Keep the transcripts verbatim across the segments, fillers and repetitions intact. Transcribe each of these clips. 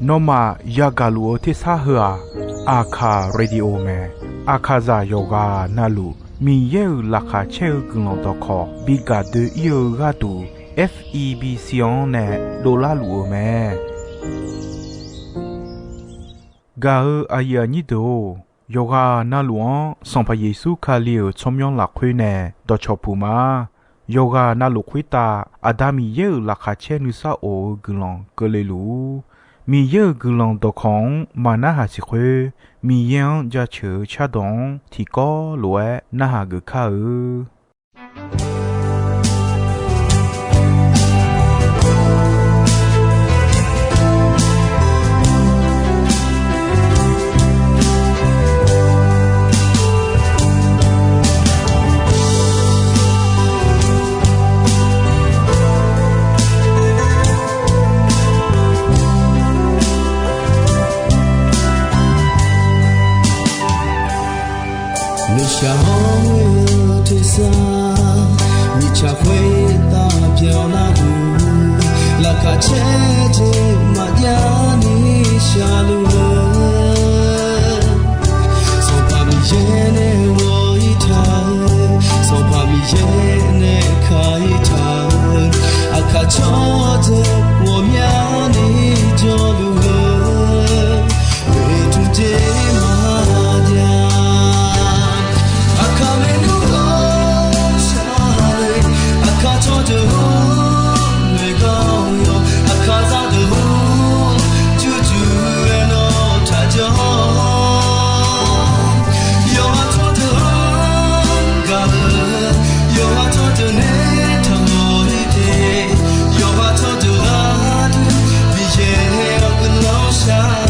Nawmaf yagaq luf-eu tersar heu-aq, Aqkaq Radio mae. Aqkaqzaq yawqghaq navluf Miqyaer-euq laqkhaq caer-eu guiqlanq dawqkawq bi gaq doe-ir-eu gharduq, F E B C-anr nae dovlar luf-eu mae. Gaq-eu aqyuif aqnyir deuq-or, yawqghaq navluf-anr Sanqpaq Yeqsur Kali-euq tsawrmyanr lafkhoer nae dawqcawq puq ma. Yawqghaq navluf khoertav Aqda Miqyaer-euq laqkhaq caer nuisar of-eu guiqlanq keuvle luf-ur. Miqyaer-euq guiqlanq dawqkawq-anr maqnarhaq siq khoer, Miqyaer-anr jaceuq-eu cardawq-anr tiqkawv lof-aer narhaq geuf kar-eu. Nuishaq hawr-eu tersar, mirtsaq khoertav byanlar-eu, laqkhaq caer jeq maqjav ni shaqluf-eu, Sanqpaq Miqyaer nae ghawq-ir taq-eu, Sanqpaq Miqyaer nae ka-ir taq-eu, aqkaq tsawrdeuq ghawqmyani jawrluf-eu, oeqtmq jeq maqjav. Aqkaq maernmr ghawqshaq-eu, aqkaq tsawrdeuq-or, noeqgar-awr yawq, aqkaq zaqdeuq-or, jurjur-aer nawr taqjanr. Yawqha tsawrdeuq-anr gaq-eu, yawqha tsawrdeuq nae taqmawr-ir de, yawqha tsawrdeuq gharduq Miqyaer-awr guiqlanq shar-awq.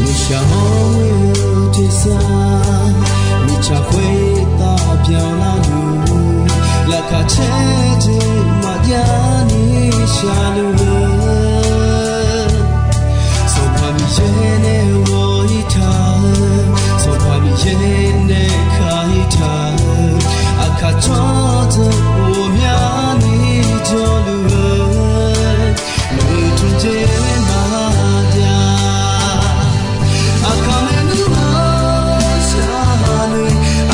Nuishaq hawr-eu tersar, mirtsaq khoertav byanlar-eu, laqkhaq caer jeq maqjav ni shaqluf-eu, Sanqpaq Miqyaer nae ghawq-ir taq-eu, Sanqpaq Miqyaer nae ka-ir taq-eu, aqkaq tsawrdeuq ghawqmyani jawrluf-eu, oeqtmq jeq maqjav. Aqkaq maernmr ghawqshaq-eu,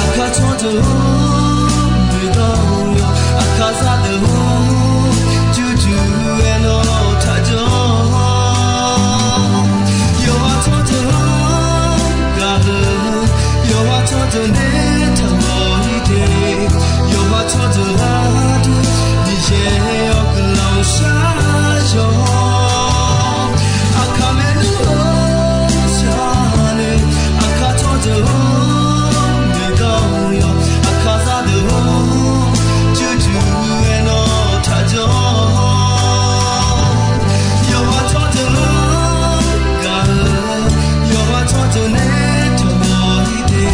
aqkaq tsawrdeuq-or, noeqgar-awr yawq, aqkaq zaqdeuq-or, jurjur-aer nawr taqjanr. Yawqha tsawrdeuq-anr gaq-eu, yawqha tsawrdeuq nae taqmawr-ir de, yawqha tsawrdeuq gharduq Miqyaer-awr guiqlanq shar-awq. Aqkaq maernmr ghawqshaq-eu, aqkaq tsawrdeuq-or, noeqgar-awr yawq, aqkaq zaqdeuq-or, jurjur-aer nawr taqjanr. Yawqha tsawrdeuq-anr gaq-eu, yawqha tsawrdeuq nae taqmawr-ir de,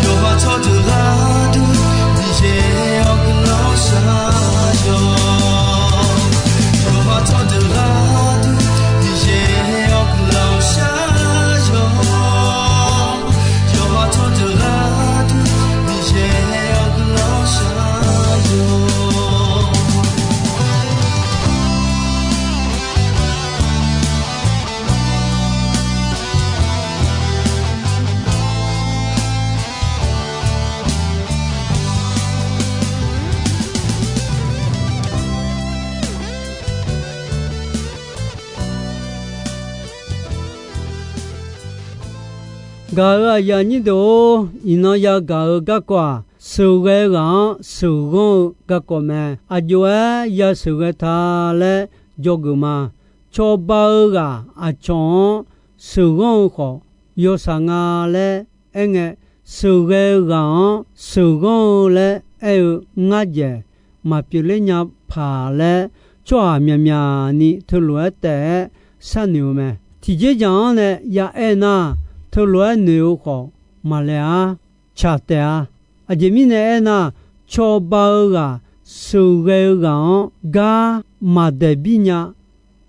yawqha tsawrdeuq gharduq Miqyaer-awr guiqlanq shar-awq. Yawqha tsawrdeuq gharduq Miqyaer-awr guiqlanq shar-awq. Yawqha tsawrdeuq gharduq Miqyaer-awr guiqlanq shar-awq. Gaq-euq aqyuif aqnyir deuq-or, iqnan yagaq-eu garkawv-aq, sheuqghae ghaq-anr sheuqghanr-eu garkawv mae. Aqjox-aer ya sheuqghae ta laer dzawgeuf ma. Cawba-eu ghaq aqcawq-anr sheuqghanr-eu khawf, yawshaq nga laer aerngae, sheuqghae ghaq-anr sheuqghanr-eu laer aer-eu ngar dzaeq maqpyeuf ler nya paq laer, tsawrhaq myaqmyaq ni teulof-aer taef-aer sharnoeq-eu mae. Tiqjeq dzaq-anr nae yaaer nar, teulof-aer noeq-eu khawf maqlaeq-ar, tsaq taef-a. Aqjeq mirnae aernar, cawba-eu ghaq sheuqghae-eu ghaq-anr gar maqdaeq bir nya,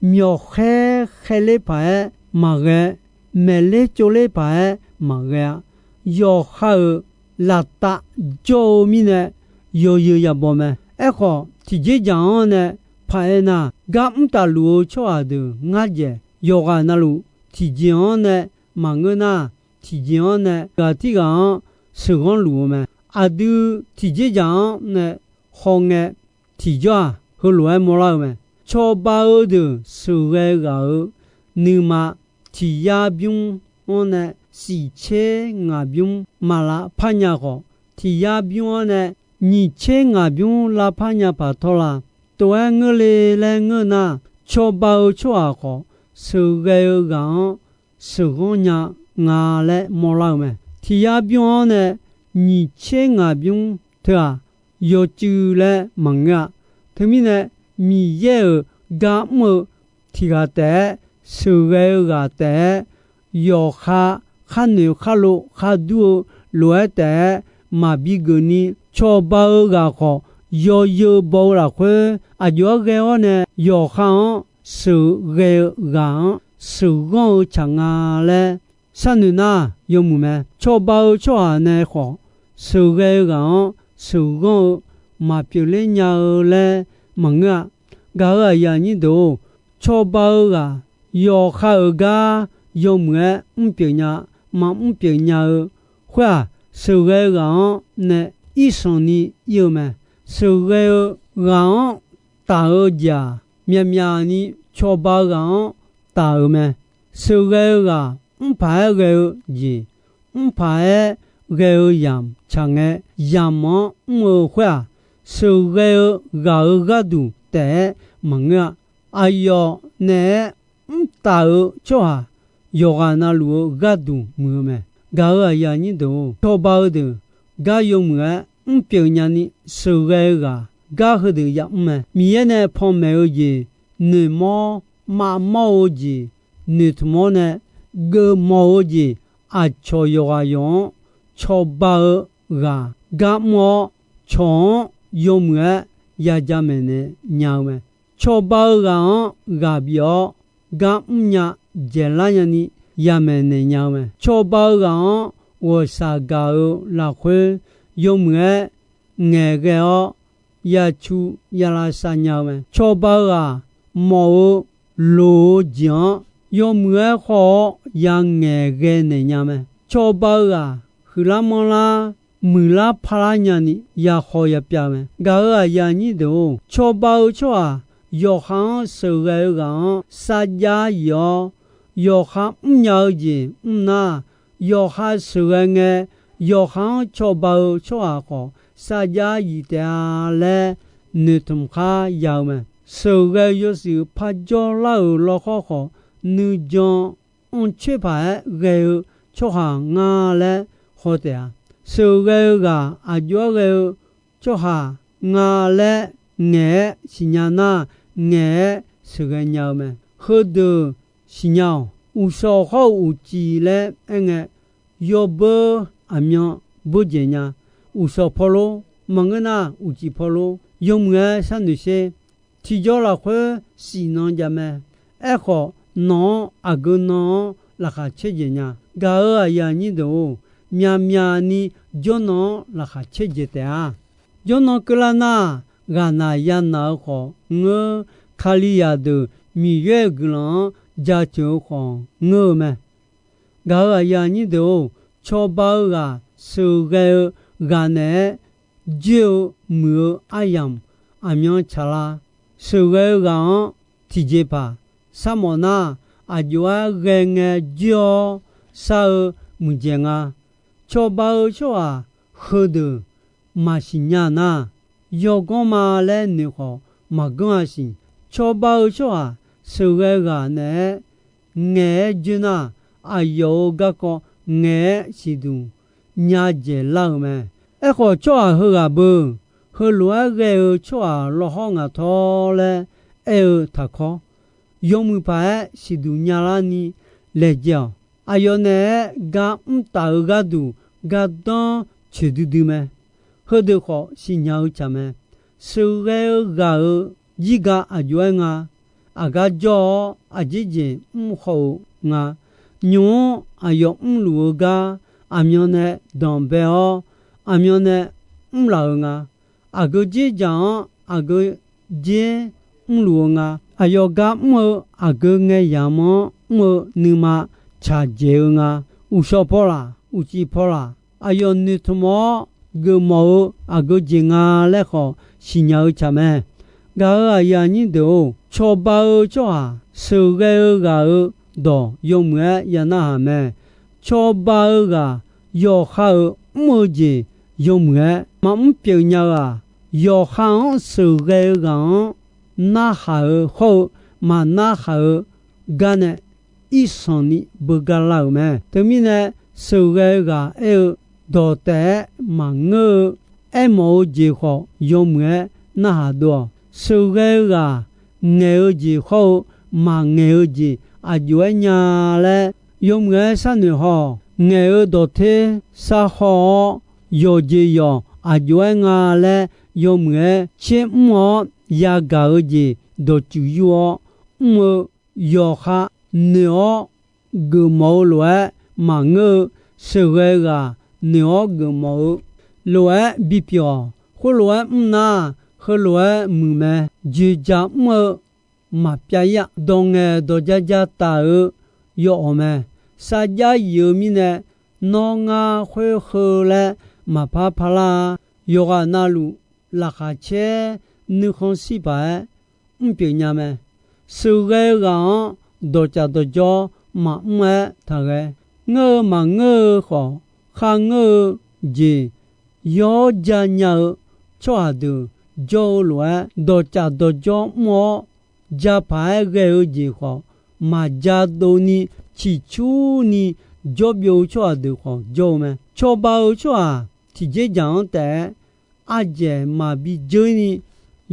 myawqkhaer khaerler paq-aer maqghae, maeqler tsovler paq-aer maqghae-a. Yawqha-euq laftav jawr-eu mirnae yawzeu yabaw mae. Aerkhawf, tiqjeq dzaq-anr nae paq-aer nar, gar mr tafluf-eu tsawrhaq deuq ngar dzaeq. Yawqghaq navluf tiqjeq-anr nae maqngeur nar, tiqjeq-anr nae ghaq tirghaq-anr sheuqghanr luf-eu mae. Aqdui tiqjeq dzaq-anr nae hawngae, tiqjawr-aq, heulof-aer mawrlar-eu mae. Cawba-eu deuq sheuqghae ghaq-euq nuima, tiq yar bymr-anr nae shif tser ngaq bymr maqlavpar nya khawf, tiq yar bymr-anr nae nyiq tser ngaq bymr lavpar nya paq tawr la. Tov-aer ngeur le laer ngeur nar, cawba-eu tsawrhaq khawf, sheuqghae-eu ghaq-anr sheuqghanr nya nga laer mawrlar-eu mae. Tiq yar bymr-anr nae nyiq tser ngaq bymr teu-aq, yawcuiv laer maqngeur-a. Teumirnae, Miqyaer-euq gar mr-eu tiq ghaq taef-aer, sheuqghae-eu ghaq taef-aer, yawqha khar noeq khar lo khar dur-eu lof-aer taef-aer maqbi geuf ni, cawba-eu ghaq khawf yawzeu baw-eu lafkhoer aqjox-aer ghae-awr nae yawqha-anr sheuqghae-eu ghaq-anr sheuqghanr-eu tsaq nga laer sharnoeq nar yawmuiq mae. Cawba-eu tsawrhaq nae khawf, sheuqghae-eu ghaq-anr sheuqghanr-eu maqpyeuf ler nya-eu laer maqngeur-a. Gaq-euq aqyuif aqnyir deuq-or, cawba-eu ghaq yawqha-euq gar yawmuiq-aer mrpyeuf nya, maqmr pyeuf nya-eu khoer-aq, sheuqghae-eu ghaq-anr nae irsanq ni ir-eu mae. Sheuqghae-eu ghaq-anr taf-eu jeq-aq, myaqmyaq ni cawba-eu ghaq-anr taf-euq mae. Sheuqghae-eu ghaq mr paq-aer ghae-eu jeq, mr paq-aer ghae-eu yamq tsaq ngae, yamq-anr mr-eu khoer-aq, sheuqghae-eu ghaq-euq gharduq taef-aer maqngeur-a. Aqyawf naeq-aer mrtaf-eu tsawrhaq yawqghaq navluf-eu gharduq muiq-eu mae. Gaq-euq aqyuif aqnyir deuq-or, cawba-eu deuq gar yawmuiq-aer mrpyeuf nyani sheuqghae-eu ghaq gar heudeuq yamr mae. Miqyaer nae panmaeq-eu jeq noeqmawr, mavmawr-eu jeq noeqtmq-awr nae, geufmawf-eu jeq aqcawq yawqghaq yawq-anr cawba-eu ghaq gar mr-awr, cawq-anr yawmuiq-aer ya jamaeq naeq nya-eu mae. Cawba-eu ghaq-anr ghaq bif-awr, gar mrnya dzaeqlar nyani yamaeq naeq nya-eu mae. Cawba-eu ghaq-anr ghawqshaq gaq-eu lafkhoer yawmuiq-aer ngaeqghae-awr, yacu yalavshav nya-eu mae. Cawba-eu ghaq mawf-eu loq-eu jeq-anr yawmuiq-aer khawr-awr yangaeq ghae naeq nya mae. Cawba-eu ghaq huiqlar manrlar, muiqlar parlar nyani yakhaw yapyav mae. Gaq-euq aqyuif aqnyir deuq-or, cawba-eu tsawrhaq yawqha-anr sheuqghae-eu ghaq-anr sarjax yif-awr, yawqha mrnya-eu jeq mr nar, yawqha sheuqghae ngae, yawqha-anr cawba-eu tsawrhaq khawf sarjax yif taef-a laer noeqtmq khar ya-eu mae. Sheuqghae-eu yawshuif parjawr lar-euq lawkhawr khawf, nuijan anrcoer paq-aer ghae-eu tsawrhaq nga laer haw taef-a. Sheuqghae-eu ghaq aqjox-aer ghae-eu tsawrhaq nga laer ngaeq-aer siqnya nar, ngaeq-aer sheuqghae nya-eu mae. Heudeuq siqnya-awq. Uqshawq hawr-eu uqcif laer aerngae, yawbeur aqmyan beur dzaeq nya. Uqshawq pawlor, maqngeur nar uqcif pawlor, yawmuiq-aer sharnoeq sher. Tiqjawr lafkhoer shif nan jav mae. Aerkhawf, nawq-anr aqgeu nan-anr laqkhaq caerdzaeq nya. Gaq-euq aqyuif aqnyir deuq-or, myaqmyaq ni jawrnan-anr laqkhaq caerdzaeq taef-a. Jawrnan keuvlar nar, ghaqnaq yanaq-eu khawf ngeur, Kalizaq deuq Miqyaer-euq guiqlanq-anr jaceuq-eu khawf ngeur-eu mae. Gaq-euq aqyuif aqnyir deuq-or, cawba-eu ghaq sheuqghae-eu ghaq naeq-aer joer-eu muiq-eu aryamq aqmyan tsaqlar. Sheuqghae-eu ghaq-anr tiqjeqpaq sharmawf nar, aqjox-aer ghae ngae joer-awr shar-eu muiqdzaeq nga. Cawba-eu tsawrhaq heudeuq maqsiq nya nar, yawganr ma laer noeq khawf maqganr-a siq. Cawba-eu tsawrhaq sheuqghae ghaq naeq-aer ngaeq-aer joer nar, aqyawf-euq garkawv ngaeq-aer siqduq nya dzaeqlar-euq mae. Aerkhawf, tsawrhaq heughaq beu, heulof-aer ghae-eu tsawrhaq lawhawr ngaq tawr laer aer-eu taqkawr, yawmuiq paq-aer siqduq nyalar ni laejae-awq. Aqyawf naeq-aer gar mr taf-eu gharduq gardanr coeqdui dui mae. Heudeuq khawf siqnya-eu tsaq mae. Sheuqghae-eu ghaq-euq jirga aq jov-aer nga. Aqgar jawr-awr aqjeq jeq mr haw-eu nga. Nymq-mr aqyawf mrluf-eu gar aqmyan nae danqbae-awr, aqmyan nae mrlaf-eu nga. Aqgeu dzerdzaq-anr aqgeu dzer mrluf-eu nga. Aqyawf gar mr-eu aqgeu ngae yamq-anr mr-eu nuima tsaqdzaeq-eu nga. Uqshawq paw laq, uqcif paw laq, aqyawf noeqtmq-awr geufmawf-eu aqgeu jeq nga laer khawf siqnya-eu tsaq mae. Gaq-euq aqyuif aqnyir deuq-or, cawba-eu tsawrhaq sheuqghae-eu ghaq-euq dawq yawmuiq-aer ya narhaq mae. Cawba-eu ghaq yawqha-euq mr-eu jeq yawmuiq-aer maqmr pyeuf nya-eu-aq, yawqha-anr sheuqghae-eu ghaq-anr narhaq-eu hawr-eu maqnarhaq-eu gar nae irsanq ni beugar lar-euq mae. Teumirnae, sheuqghae-eu ghaq aer-eu dawq taef-aer maqngeur-eu, aermawf-eu jeq khawf yawmuiq-aer narhaq dov-awq. Sheuqghae-eu ghaq ngaeq-eu jeq hawr-eu maqngaeq-eu jeq aq jov-aer nya laer, yawmuiq-aer sharnoeq haw-awq. Ngaeq-eu dawqter sharhaw-awr, yawqjeq yawq aq jov-aer nga laer yawmuiq-aer tser mr-awr yagaq-eu jeq dawqtsuif yur-awr mr-eu, yawqha noeq-awr geufmawf-eu lof-aer maqngeur-eu, sheuqghae-eu ghaq noeq-awr geufmawf-eu lof-aer bipyeuf-awq. Khoerlof-aer mr nar, heulof-aer muiq mae. Dzoeqdzaq mr-eu maqpyav-ir-a. Dawq ngaeq dawq ja ja taf-eu yawawq mae. Sarjax yif-eu mirnae, nawr ngar khoer heu laer maqpar parlar-a. Yawqghaq navluf laqkhaq caer nuikhanr shir paq-aer mr pyeuf nya mae. Sheuqghae-eu ghaq-anr dawqcaf dawqjawr maqmr-aer taqghae. Ngeur-eu maqngeur-eu khawf, kharngeur-eu jeq yawr ja nya-eu tsawrhaq deuq jawr-eu lof-aer, dawqcaf dawqjawr mr-awr japaq-aer ghae-eu jeq khawf, maqja dovni ciqcurni jawr byov-eu tsawrhaq deuq khawf jawr-eu mae. Cawba-eu tsawrhaq tiqjeq dzaq-anr taef-aer ardzaeq maqbi dzeur-ir ni,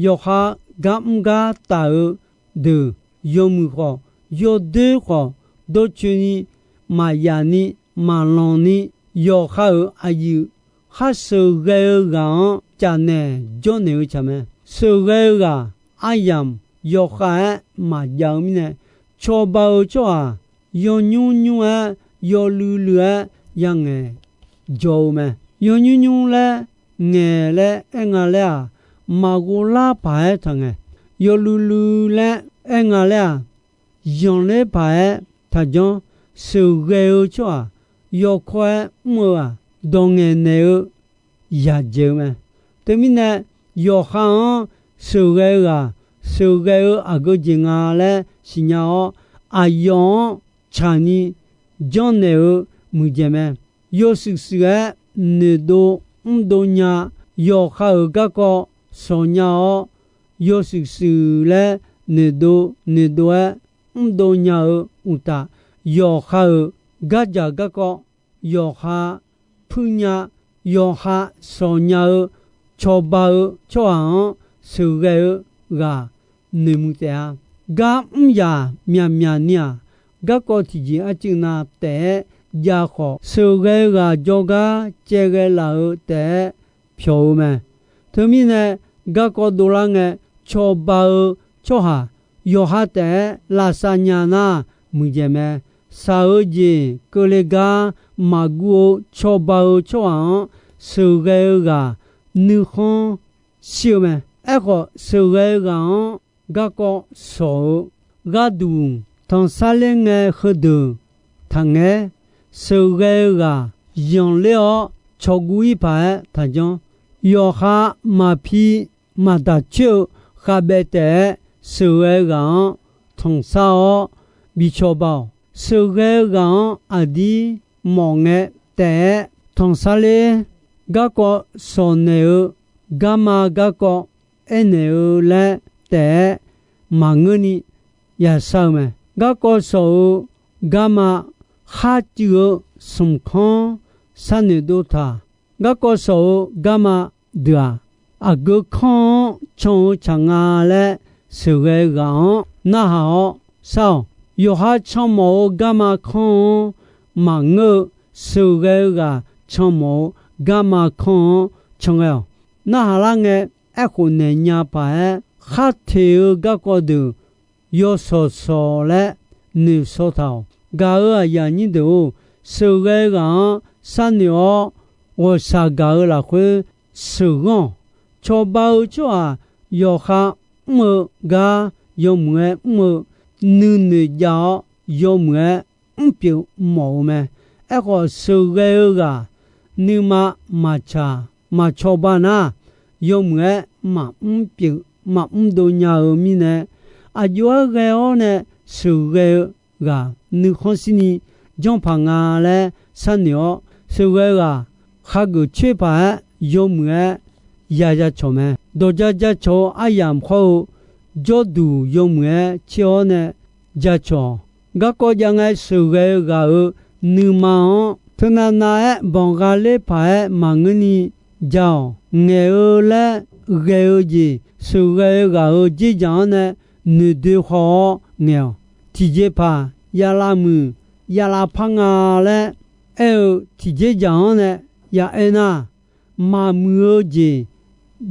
yawqha gar mr gar taf-eu deuq yawmuiq khawf, yawdoer khawf, dawrcoeni maqyaf ni, maqlanq ni, yawqha-euq aqyuif khar sheuqghae-eu ghaq-anr caf naeq jawrnaeq-eu tsaq mae. Sheuqghae-eu ghaq aryamq yawkhav-aer maqjav-eu mirnae, cawba-eu tsawrhaq yawnymr nymr-aer, yawluiv luiv-aer yangaeq jaw-eu mae. Yawnymr nymr laer ngaeq laer aer nga laer-aq, maqghov lar paq-aer taqngaeq. Yawluiv luiv laer aer nga laer-aq, zanqler paq-aer taqjanr. Sheuqghae-eu tsawrhaq yawkawr-aer mr-eu-aq, dawq ngaeq naeq-eu yaq dzaeq-eu mae. Teumirnae, yawqha-anr sheuqghae-eu ghaq, sheuqghae-eu aqgeu jeq nga laer siqnya-awr, aqyawf-anr tsaqni janrnaeq-eu muiqdzaeq mae. Yawshuif shuif-aer noeqdov mrdov nya, yawqha-euq garkawv shawq nya-awr, yawshuif shuif laer noeqdov noeqdov-aer mrdov nya-eu uqtaf, yawqha-euq gardzaq garkawv yawqha puirnya, yawqha shawq nya-eu cawba-eu tsawrhaq-anr sheuqghae-eu ghaq noeqmuiq taef-a. Gar mr yaq myaqmyaq ni-aq, garkawv tiqjeq arcuiv na taef-aer jav khawf, sheuqghae-eu ghaq jawrgar caevghae laf-eu taef-aer pyawq-eu mae. Teumirnae, garkawv dovlar ngae cawba-eu tsawrhaq yawqha taef-aer lavsav nya nar muiqdzaeq mae. Shaq-eu jeq keuvle gar maqguv-eu cawba-eu tsawrhaq-anr sheuqghae-eu ghaq nuikhanr shir-eu mae. Aerkhawf, sheuqghae-eu ghaq-anr garkawv shawq-eu gharduq tanqsar ler ngae heudeuq taqngaer. Sheuqghae-eu ghaq zanqler-awr cawguv-ir paq-aer taqjanr. Yawqha maqpi maqdaq coer-eu khavbaev taef-aer sheuqghae-eu ghaq-anr tanqsar-awr bi cawba-awq. Sheuqghae-eu ghaq-anr aqdir mawf ngae taef-aer tanqsar ler. Garkawv shawq naeq-eu garma garkawv aernaeq-eu laer taef-aer maqngeurni yashar-eu mae. Garkawv shawq-eu garma kharcuiv-eu smq kanr sharnoeq dov taq. Garkawv shawq-eu garma deuq-aq, aqgeu kanr-anr can-eu tsaq nga laer sheuqghae-eu ghaq-anr narhaq-awr shar-awq. Yawqha canmawf-eu garma kanr-anr maqngeur-eu, sheuqghae-eu ghaq canmawf-eu garma kanr-anr canghae-awq. Narhaq lar ngae, aerkhof naeq nya paq-aer khar teq-eu garkawv deuq yawshawq shawq laer noeqshawq taq-awq. Gaq-euq aqyuif aqnyir deuq-or, sheuqghae-eu ghaq-anr sharnoeq-awr, ghawqshaq gaq-eu lafkhoer sheuqghanr-awq. Cawba-eu tsawrhaq yawqha mr-eu gar yawmuiq-aer mr-eu, nuinoeq jav-awr yawmuiq-aer mrpyeuf mawf-eu mae. Aerkhawf, sheuqghae-eu ghaq nuima maqtsaq maqcawba nar, yawmuiq-aer maqmr pyeuf maqmr dov nya-eu mirnae, aqjox-aer ghae-awr nae sheuqghae-eu ghaq nuikhanr shirni janr paq nga laer sharnoeq-awr, sheuqghae-eu ghaq khageuf coer paq-aer yawmuiq-aer ya jacawq mae. Dawqja jacawq-eu aryamq khawr-eu jawrduq yawmuiq-aer caer-awr nae jacawq. Garkawv jav ngae, sheuqghae-eu ghaq-euq nuima-anr teunav nav-aer banqgha ler paq-aer maqngeurni ja-awq. Ngaeq-eu laer ghae-eu jeq, sheuqghae-eu ghaq-euq dzerdzaq-anr nae noeqdoe haw-awr ngaeq-awq. Tiqjeqpaq ya lavmuiq ya lavpar nga laer aer-eu tiqjeqdzaq-anr nae ya aer nar, maqmuiq-eu jeq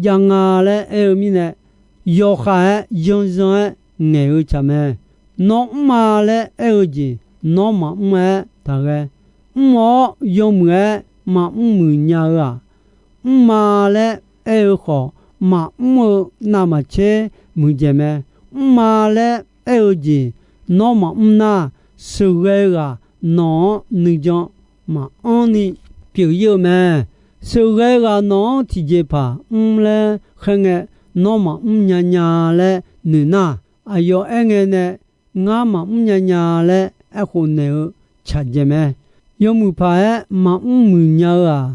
jav nga laer aer-eu mirnae, yawqkhav-aer yanzan-aer ngaeq-eu tsaq mae. Nawr mr ma laer aer-eu jeq nawr maqmr-aer taqghae. Mr-awr yawmuiq-aer maqmr muiq nya-eu-aq, mr ma laer aer-eu khawf, maqmr-eu navmaqtser muiqdzaeq mae. Mr ma laer aer-eu jeq nawr maqmr nar, sheuqghae ghaq nawq-anr nuijan maqanr ni pyeuf ir-eu mae. Sheuqghae ghaq nawq-anr tiqjeqpaq mr laer khaer ngae, nawr maqmr nya nya laer noeq nar, aqyawf aer ngae nae ngar maqmr nya nya laer aerkhof naeq-eu tsaqdzaeq mae. Yawmuiq paq-aer maqmr muiq nya-eu-aq,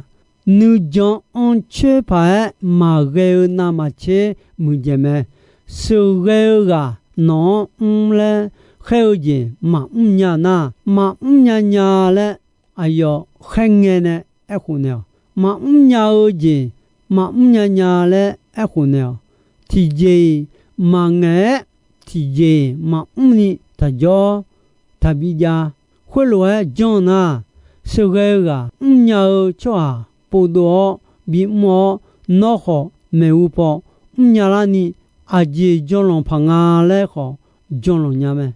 nuijan anrcoer paq-aer maqghae-eu navmaqtser muiqdzaeq mae. Sheuqghae-eu ghaq nawq-anr mr laer khaer-eu jeq maqmr nya nar, maqmr nya nya laer aqyawf khaer ngae nae aerkhof naeq-awq. Maqmr nya-eu jeq maqmr nya nya laer aerkhof naeq-awq. Tiqjeq-iq maqngaeq-aer, tiqjeq-iq maqmr ni taqjawr taqbi jav. Khoerlof-aer janr nar, sheuqghae-eu ghaq mrnya-eu tsawrhaq povdov-awr bimr-awr, nawr khawf maeqhu paw mrnya larni aqjeq janlanq paq nga laer khawf janlanq nya mae.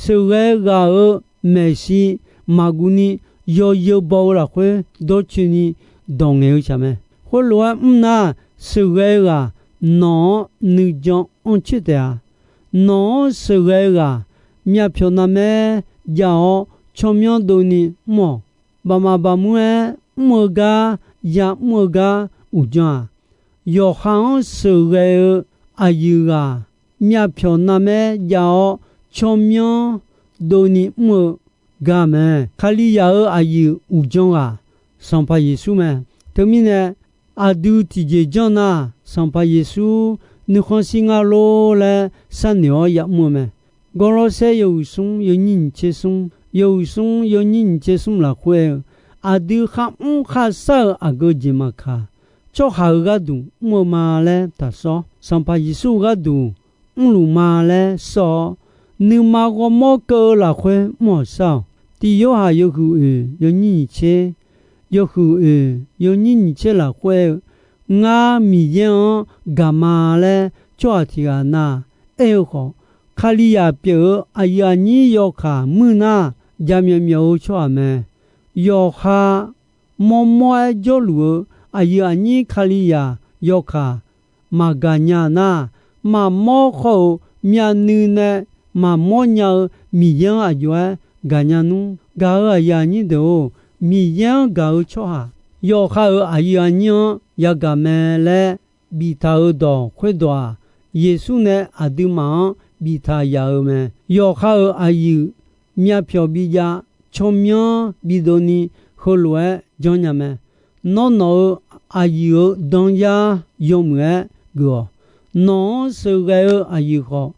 Sheuqghae ghaq-euq maeqshi maqguv ni, yawzeu baw-eu lafkhoer dawrcoeni dawq ngaeq-eu tsaq mae. Khoerlof-aer mr nar, sheuqghae ghaq nawq-anr nuijan anrcoer taef-a. Nawq-anr sheuqghae ghaq myavpyawq navmaer jav-awr tsawrmyanr dovni mr-awq. Baqmaf baqmur-aer mr-eu gar, ya mr-eu gar uqdzan-aq, yawqha-anr sheuqghae-eu aqyuif ghaq myavpyawq navmaer jav-awr tsawrmyanr dovni mr-eu gar mae. Kalizaq-euq aqyuif uqdzan ghaq Sanqpaq Yeqsur mae. Teumirnae, aqdui tiqjeq janr nar, Sanqpaq Yeqsur nuikhanr shir ngar lor laer sharnoeq-awr ya'mr-eu mae. Gawrlawrsaer yawhuiq smr yawnyir nyiq tser smr, yawhuiq smr yawnyir nyiq tser smr lafkhoer aer-eu, aqdui kharmr kharshar-euq aqgeu jeq maqkaq, tsawrhaq-euq gharduq mr-eu ma laer taqsawr. Sanqpaq Yeqsur-eu gharduq mrluf ma laer sawr-awr, nuima ghawrmawr keuv-eu lafkhoer mr-awq shar-awq. Tiq Yorhaq yawhuiq oeq yawnyir nyiq tser, yawhuiq oeq yawnyir nyiq tser lafkhoer aer-eu, Ngar Miqyaer-anr gaq ma laer tsawrhaq tiq ghaq na aer-eu khawf, Kalizaq pyeuf-eu aqyuif aqnyir yawkaq muir nar, jaqmyawf myawf-eu tsawrhaq mae. Yawqha mawrmawr-aer jawrluf-eu aqyuif aqnyir Kalizaq yawkaq maqgaq nya nar, maqmawr khawr-euq myavnuiv nae maqmawr nya-eu Miqyaer-anr aqjox-aer gaqnya nmr. Gaq-euq aqyuif aqnyir deuq-or, Miqyaer-anr gaq-eu tsawrhaq yawqha-euq aqyuif aqnyir-anr yagaq mae laer biftaq-euq dawq khoerdawq-aq, Yeqsur nae aqduimaf-anr biftaq yaf-eu mae. Yawqha-euq aqyuif myavpyawq bijav, tsawrmyanr bidov ni heulof-aer janrnya mae. Nawr nawq-euq aqyuif-euq danyar yawmuiq-aer geuf-awq. Nawq-anr sheuqghae-eu aqyuif khawf,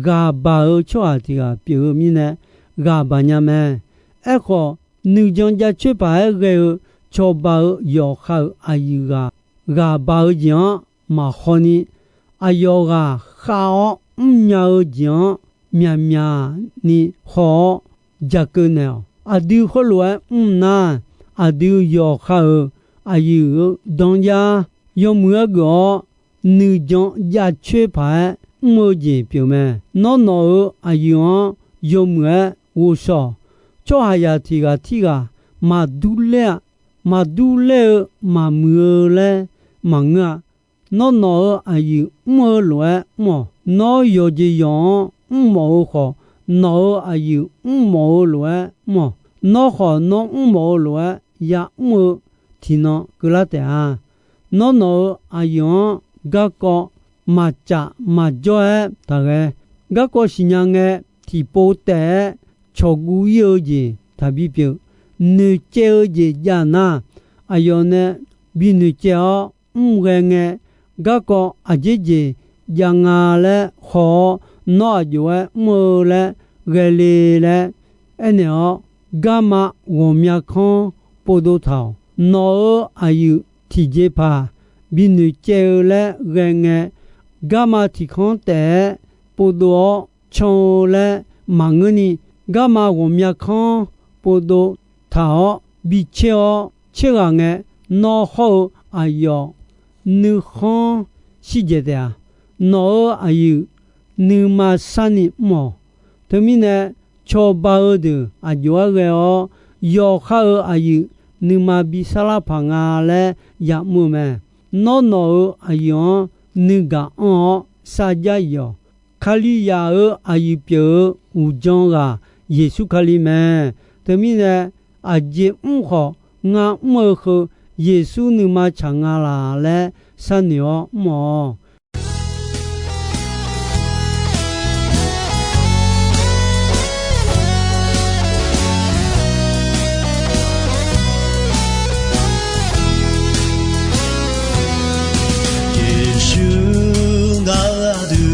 ghaqbaq-eu tsawrhaq tiq ghaq pyeuf-eu mirnae, ghaqbaq nya mae. Aerkhawf, nuijan jav coer paq-aer ghae-eu cawba-eu yawqha-euq aqyuif ghaq, ghaqbaq-eu jeq-anr maqhaw ni, aqyawf ghaq khav-awr mrnya-eu jeq-anr myaqmyaq ni haw-awr jakeuv naeq-awq. Aqdui khoerlof-aer mr nar, aqdui yawqha-euq aqyuif-euq danjar yawmuiq-aer geuf-awr, nuijan jav coer paq-aer mr-eu jeq pyeuf mae. Nawr nawq-euq aqyuif-anr yawmuiq-aer ghovshaw-awq. Tsawrhaqzaq tiq ghaq tirghaq maqdur laer-a. Maqdur laer-eu maqmuiq-eu laer maqngeur-a. Nawr nawq-euq aqyuif mr-eu lof-aer mr-awq. Nawr yawqjeq yawq-anr mrmawf-eu khawf, nawq-euq aqyuif mrmawf-eu lof-aer mr-awq. Nawr khawf nawr mrmawf-eu lof-aer ya'mr-eu tiqnan keuvlar taef-a. Nawr nawq-euq aqyuif-anr garkawv maqcaf maqjawr-aer taqghae. Garkawv siqnya ngae, tiqpov taef-aer cawqguv ir-eu jeq taqbi pyeuf. Noeqcaev-eu jeq jav nar, aqyawf nae bi noeqcaev-awr mr ghae ngae, garkawv aqjeq jeq jav nga laer haw-awr, nawr aq jov-aer mr-eu laer ghae le laer aernaeq-awr, garma ghawqmya kanr povdov taq-awq. Nawq-euq aqyuif tiqjeqpaq bi noeqcaev-eu laer ghae ngae, garma tiqkanr taef-aer povdov-awr can-eu laer maqngeurni, garma ghawqmya kanr povdov taq-awr bi caer-awr caer ghaq ngae, nawr hawr-eu aqyawf nuikhanr shir dzaeq taef-a. Nawq-euq aqyuif nuima sarni mr-awq. Teumirnae, cawba-eu deuq aq jov-aer ghae-awr, yawqha-euq aqyuif nuima bi sarlar paq nga laer ya'mr-eu mae. Nawr nawq-euq aqyuif-anr nuigaq anr-awr sarjax ir-awq. Kalizaq-euq aqyuif pyeuf-eu uqdzan ghaq Yeqsur Kali mae. Teumirnae, aqjeq mr khawf, ngar mr-eu heu Yeqsur nuima tsaq nga laq laer sharnoeq-awr mr-awq. Yeqsur ngaq aqdui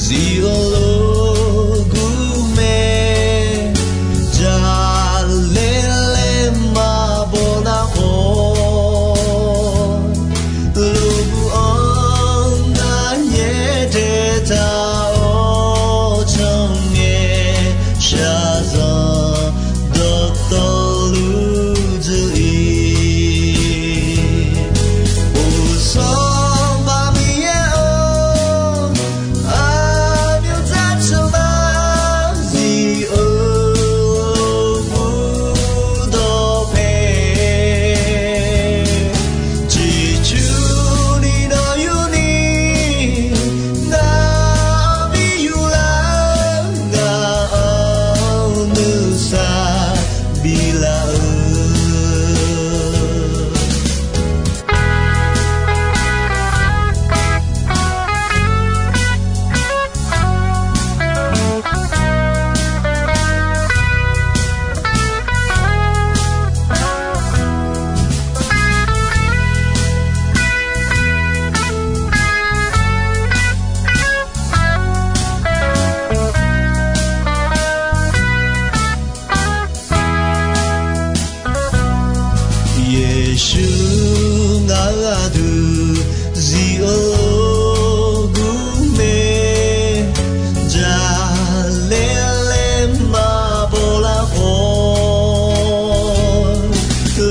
zif-eu lof gur mae. Jaqlaer laer maqbaw nar khawf, lof gur-anr ngar nyaer daetaq-awr, cangae shaqzanq dawqtawvluf dzuif-ir. Uqsanr Sanqpaq Miqyaer-or, aqmyanluf tsawrmyanr zif-eu lof gur dawqpae, ciqcurni nawq yurni ngaq-anr bi yuflar, ngaq-anr nuisar biflaf-eu. Yeqsur ngaq aqdui zif-eu lof gur mae. Jaqlaer laer maqbaw lar khawf,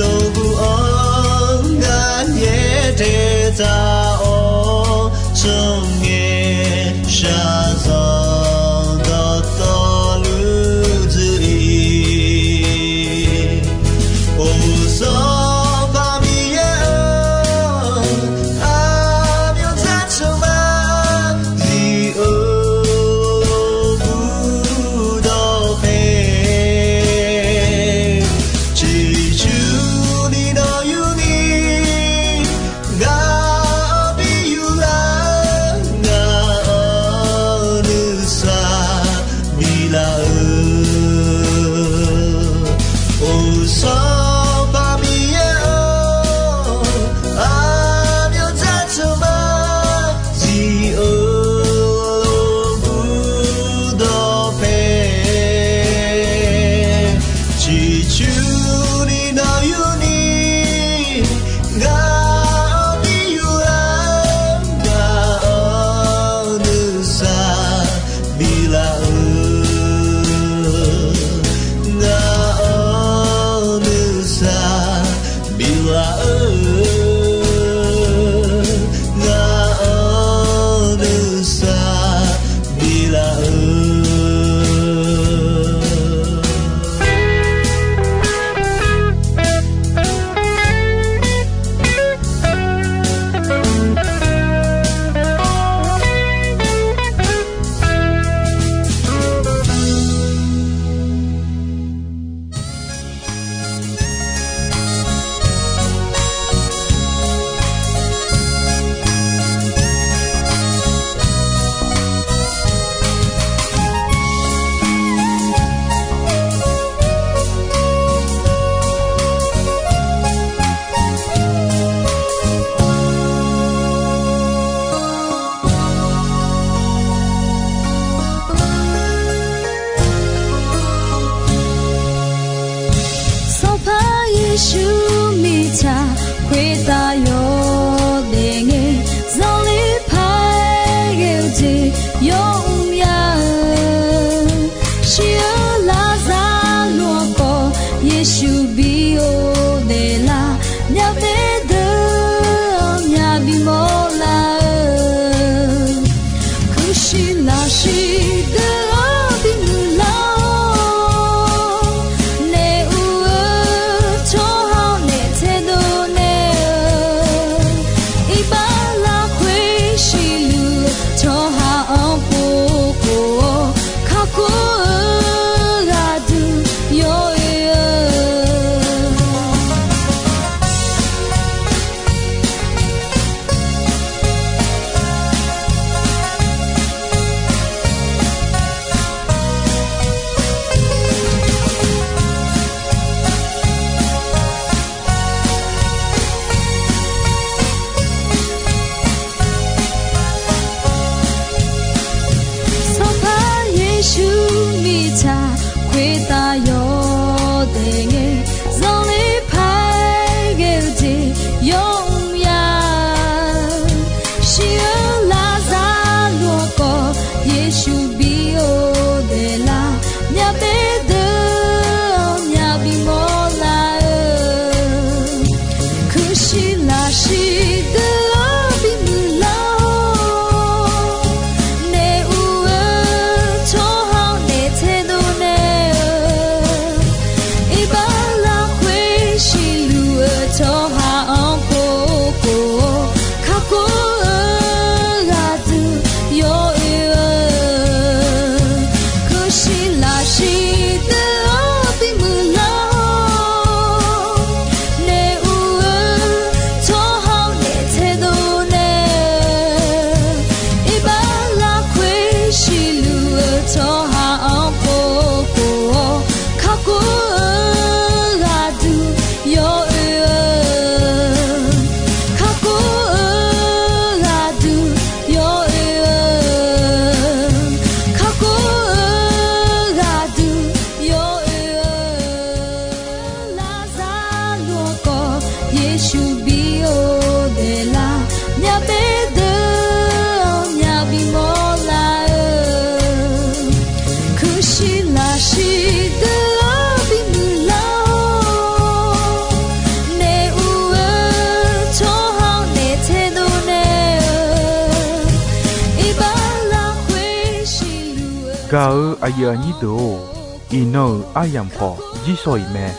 lof gur-anr ngar nyaer daetaq-awr, cangae shaqzanq dawqtawvluf dzuif-ir. Uqsanr Sanqpaq Miqyaer-or, aqmyanluf tsawrmyanr zif-eu lof gur dawqpae, ciqcurni nawq yurni ngaq-anr bi yuflar, ngaq-anr nuisar biflaf-eu. Uqsanr Sanqpaq Miqyaer-or, aqmyanluf tsawrmyanr zif-eu lof gur dawqpae, ciqcurni nawq yurni ngaq-anr bi yuflar, ngaq-anr nuisar Yeqsur mirtsaq khoertav yawdaef ngae, zanqler paq-aer ghae-eu jeq yawmr ya-eu. Shir-eu larzar luf-anr khawf, Yeqsur bi-eu daeflar, myavbaef deuq-anr myavbi mawrlar-eu. Kuirshiq lafshiq deuq-anr bimuiq lar-awr, naef uq-eu tsawrhaq-anr naef taedov naeq-eu, iqbax lafkhoer siqluf-eu tsawrhaq-anr pov khof-awr, kakhof-eu ghaqduq yawoe-eu. Sanqpaq Yeqsur mirtsaq khoertav yawdaef ngae, zanqler paq-aer ghae-eu jeq yawmr ya-eu. Shir-eu larzar luf-anr khawf, Yeqsur bi-eu daeflar, myavbaef deuq-anr myavbi mawrlar-eu. Kuirshiq lafshiq deuq-anr bimuiq lar-awr, naef uq-eu tsawrhaq-anr naef taedov naeq-eu, iqbax lafkhoer siqluf-eu tsawrhaq-anr pov khof-awr, kakhof-eu ghaqduq yawoe-eu. Kuirshiq lafshiq deuq-anr bimuiq lar-awr, naef uq-eu tsawrhaq-anr naef taedov naeq-eu, iqbax lafkhoer siqluf-eu tsawrhaq-anr pov khof-awr, kakhof-eu ghaqduq yawoe-eu. Kakhof-eu ghaqduq yawoe-eu. Kakhof-eu ghaqduq yawoe-eu. Larzar luf-anr khawf, Yeqsur bi-eu daeflar, myavbaef deuq-anr myavbi mawrlar-eu. Kuirshiq lafshiq deuq-anr bimuiq lar-awr, naef uq-eu tsawrhaq-anr naef taedov naeq-eu, iqbax lafkhoer siqluf-eu. Gaq-eu aqyuif aqnyir deuq-or, iqnan-euq aryamq khawf jirsawq iq mae.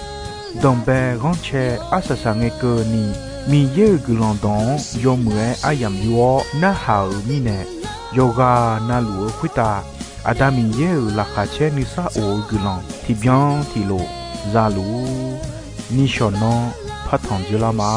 Danqbae ghanrcae arsaq saq ngae keuvni, Miqyaer-euq guiqlanq dawq-anr yawmuiq-aer aryamq yur-awr narhaq-euq mirnae, yawqghaq navluf-eu khoertav Aqda Miqyaer-euq laqkhaq caer nuisar of-eu guiqlanq tiqbyan tiqlof za luf-ur. Nishawq nanr partanq dzeurlar ma.